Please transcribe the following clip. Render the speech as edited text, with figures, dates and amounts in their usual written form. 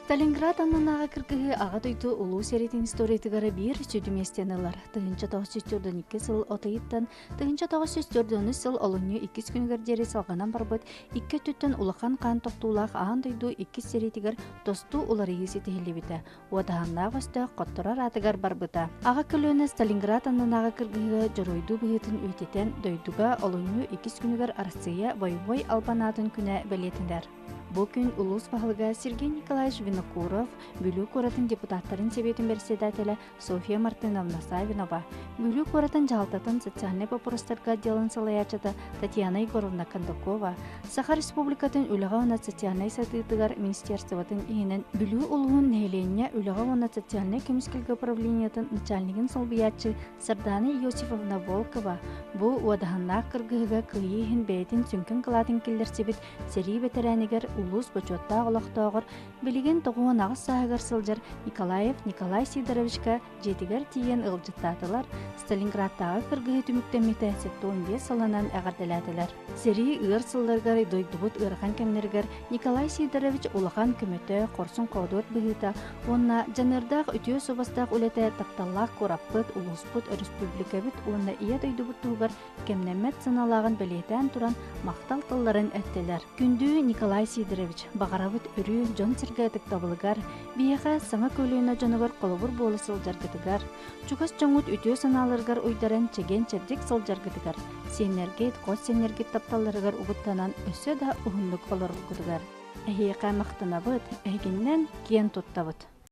Сталинград аннынааҕы кыргыһыы Аҕа дойду Улуу сэриитин историятыгар биир сүдү миэстэни ылар. 1942 сыл от ыйыттан 1944 сыл олунньу иккис күнүгэр диэри салҕанан барбыт икки өттүттэн улахан хаан тохтуулаах аан дойду иккис сэриитигэр тосту уларыйыы ситиһиллибитэ. Уодаһыннаах өстөөх хотторор аатыгар барбыта. Аҕа көлүөнэ Сталинград аннынааҕы кыргыһыыга дьоруойдуу быһыытын үйэтитэн дойдуга олунньу иккис күнүгэр Арассыыйа бойобуой албан аатын күнэ бэлиэтэнэр. Бу күн улуус баһылыга Сергей Николаевич Винокуров, Бүлүү куоратын депутаттарын сэбиэтин бэрэссэдээтэлэ Софья Мартыновна Савинова, Бүлүү куоратын дьаһалтатын социальнай боппуруостарга отделын салайааччыта Татьяна Егоровна Кондакова, Саха Республикатын үлэҕэ уонна социальнай сайдыытыгар министерствотын иһинэн Бүлүү улууһун нэһилиэнньэ үлэҕэ уонна социальнай көмүскэлгэ управлениетын начальнигын солбуйааччы Сардана Иосифовна Волкова бу уодаһыннаах кыргыһыыга кыайыы иһин бэйэтин сүҥкэн кылаатын киллэрсибит сэрии бэтэрээнигэр улуус бочуоттаах олохтооҕор Билигин 98 сааһыгар сылдьар Николаев Николай Сидоровичка дьиэтигэр тиийэн ыалдьыттаатылар, Сталинградтааҕы кыргыһыы түмүктэммитэ 75 сылынан эҕэрдэлээтилэр. Сэрии ыар сылларыгар дойдубут ыарахан кэмнэригэр Николай Сидорович улахан көмөтө, хорсун-хоодуот быһыыта уонна дьаныардаах үтүө суобастаах үлэтэ тапталлаах куораппыт, улууспут, өрөспүүбүлүкэбит уонна Ийэ дойдубут туһугар кэмнэммэт сыаналааҕын бэлиэтээн туран махтал тылларын эттилэр. Күндү Николай Сидорович, баҕарабыт өрүү дьон-сэргэ ытыктабылыгар, биһиэхэ саҥа көлүөнэ дьонугар холобур буола сылдьаргытыгар, чугас дьоҥҥут үтүө санааларыгар уйдаран чэгиэн-чэбдик сылдьаргытыгар, сиэннэргит, хос сиэннэргит тапталларыгар угуттанан өссө да уһуннук олороргутугар. Эһиэхэ махтанабыт, эһигиннэн киэн туттабыт.